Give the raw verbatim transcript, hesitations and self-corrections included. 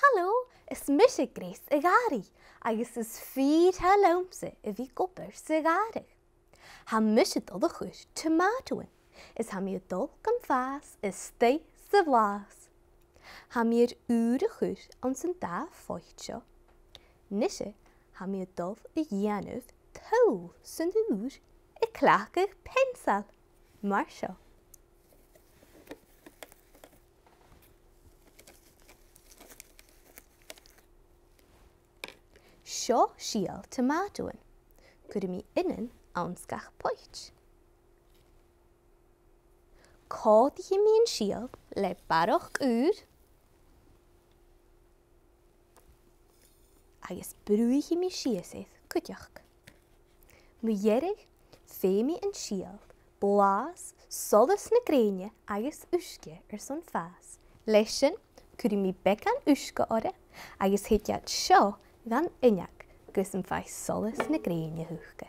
Halò, is mise Grace a' ghàrraidh, agus is fìor thoil leamsa a bhith ag obair sa ghàrradh. Tha mise a' dol a chur tomàtothan, is tha mi a' dol gam fàs a-staigh sa bhlàths. Tha mi air ùir a chur anns an dà phoit seo. Nise, tha mi a' dol a dhèanamh toll san ùir a' cleachdadh peansail, mar seo. Seo sìol tomàtothan. Cuiridh mi ionainn anns gach poit. Còmhdaichidh mi an sìol le barrachd ùir agus brùthaichidh mi sìos air cuideachd. Mu dheireadh, feumaidh an sìol blàths solas na grèine agus uisge airson fàs. Leis sin, cuiridh mi beagan uisge oirre agus thèid iad seo dhan uinneig gus am faigh solas na grèine a thuca.